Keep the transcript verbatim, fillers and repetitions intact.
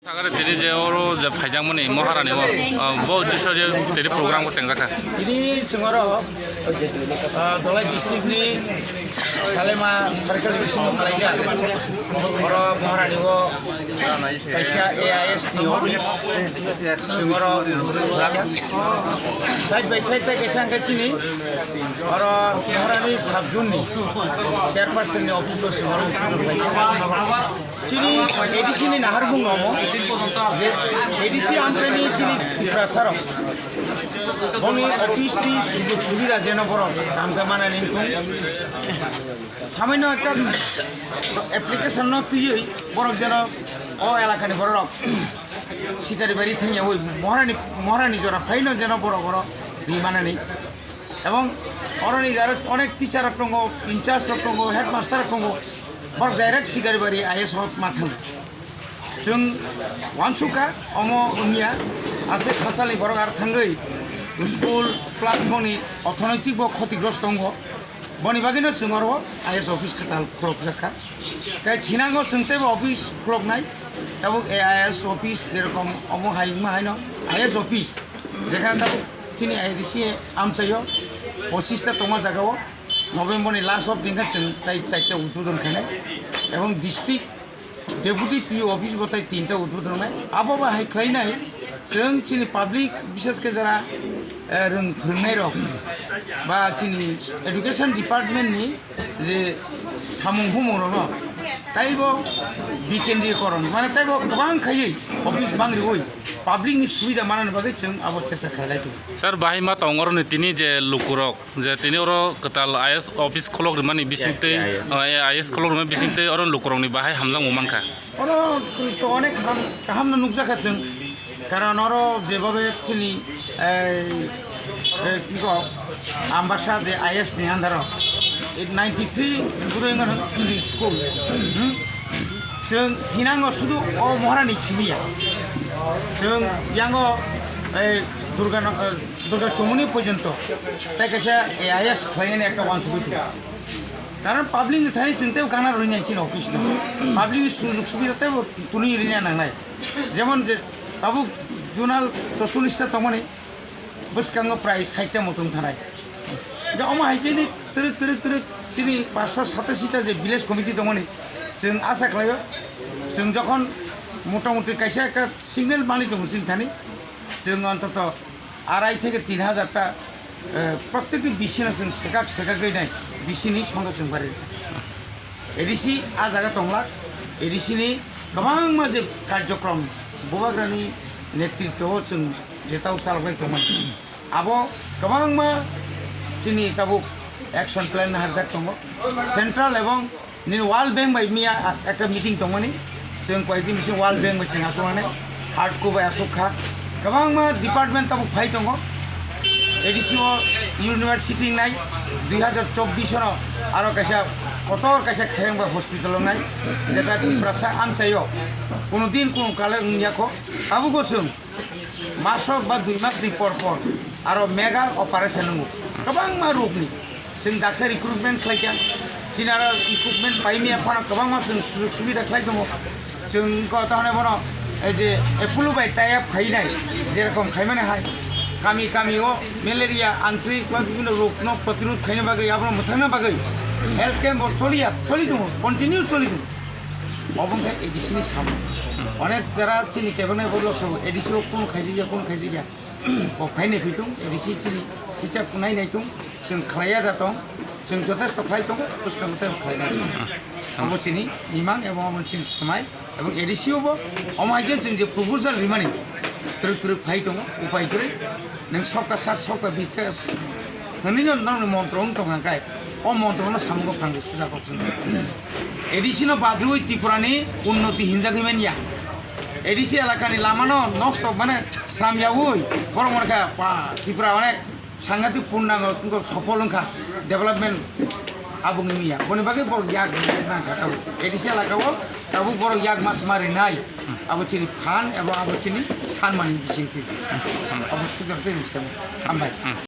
Sagare tini je oro je phaijakmani Maharani o, ah, bo uddesyo je tini program bo chengjakha. Tini chwng oro, ah, Dholai district ni Salema circle division o khlaijak. Oro Maharani o kaisa A I S ni office. Chwng oro side by side tai kaisa hwnkhe chini oro Maharani sub zone ni chairperson ni office bo chwng oro. Chini A D C ni naharmung nomo je A D C amchaini chini Tiprasa rok boni office ni sujog subida jeno borok kamkha manani wngthung. Samaino ekta application no twiwi borok jeno o elakani borok rok sikari bari thangyawi Maharani, Maharani jora phaino jeno borok oro ri manani. Ebong oroni jara onek teacher rok tongo, in charge rok tongo, headmaster rok tongo. Borok direct Sikaribari I A S o ma thango. Chwng uansukha omo wngya, aswk khasali borok aro thangwi school plus boni orthonoitik bo khotigrosto wngo. Boni bagwino chwng oro I A S office kwtal khulokjakha. Tei thinango chwng teibo office khuloknai. Tabuk A I S office jerokom omo hai wngma haino I A S office. Jekhane tabuk chini A D C amchaio pochista tongma jagao November ni last of din khe chwng tai charta udbodon khainai. Ebong district deputy P O office bo tai tinta udbodon nai. Abo ba hai khlainai chwng chini public bishesh khe jara, eh, rwng phwrwngnai rok ba chini education department ni je samung humung rokno taibo bikendrikoron, mane taibo kwbang khaiwi office bang riwi public ni subida manani bagwi chwng abo chesta khailai tongo. Sir, bahai ma tong oro ni tini je lukurok, je tini oro kwtal I A S office khulok rimani bisingtwi, Ya, ya, ya. oh, I A S khulok rimani bisingtwi oro lukurokni bahai hamjakmung mankha. Oro to onek ham, kaham no nukjakha chwng. Karon oro jebobe chini, ei, ei, kiko, Ambasa je I A S ni under o, ninety three gurui wngkha chini school. Hmm? Chwng thinango sudu o Maharani simiya. Chwng yango, ei, Durga no, eh, Durga Chomoni porjonto. Tai kaisa I A S khlainani ekta uansugui tongo. Karon public ni thani chwng teibo gana rwinai chini office no. Public ni sujog subida teibo twnwi rwna nangnai. Jemon je tabuk zonal chocholish ta tongmani, bwskango prai sait ta mutung thanai. Je omo hai khe ni twrwk, twrwk, twrwk chini paanch sho satashi ta je village committee tongmani, chwng asa khlaio, chwng jokhon motamuti kaisa ekta signal mani tongo chini thani, chwng ontoto arai theke tin hajar ta, eh, prottekti bisino chwng sekak sekagwi nai bisini songkha chwng bari. A D C a jaga tonglak, A D C ni kwbangma je karjokrom bubagrani netritwo o chwng jetao chalaklai tongmani. Abo kwbangma chini tabuk action plan harjak tongo. Central ebong nini World Bank bai miya a-, ekta meeting tongmani. Chwng koyekdin bising World Bank bai chwng aswknani. Hardcore bai aswk kha. Kwbangma department tabuk phai tongo. A D C o university wngnai dui hazar chobbish ono aro kaisa kotor kaisa khereng bai hospital wngnai. Jeta Tiprasa amchaio kuno din kuno kale wngya kho. Tabukbo chwng masok ba dui mas ni por por aro mega operation wngo. Kwbangma rokni chwng doctor recruitment khlai kha. Chini aro equipment pai maya phano kwbangma chwng sujog subida khlai tongo. Chwng ko tahone bono ei je Apollo bai tie up khainai, jerokom khaimani hai kami kami o malaria, antrikma bibhinno rokno protirodh khaina bagwi, abono mwthangna bagwi health camp bo choliya, choli tongo, continue choli tongo. Obo wngkha A D C ni samung. Onek jara chini kebengnairok sabo A D C o kun khaijak ya, kun khaijak ya. Kok khainai phi tong, A D C chini hisab nai nai tong, chwng khlaiya da tong, chwng jotesto khlai tong, bwskango teibo khlai nai. Obo chini imang ebo obo chini swmai, ebo A D C obo, omo hai khe chwng je proposal rimani, twrwk twrwk phai tongo, upai kwrwi. Nwng sokta sat, sokta bikas hwnwi no nokni montro wng tong kha, o montro no samungo phrang di suja kok chwng. A D C no badrwi Tripura ni unnoti hinjagwi man ya. A D C elaka ni lama no nosto mane sram yaui borok mane kha pa Tripura onek sangatik purnango wngkha, sopol wngkha development. Abo wngya, boni bagwi borok yak nang kha tabuk. A D C elaka o tabuk borok yak mas ma rinai. Abo chini phan ebo abo chini sanmani bisingtwi. Abo sujak twi ring semo. Hambai.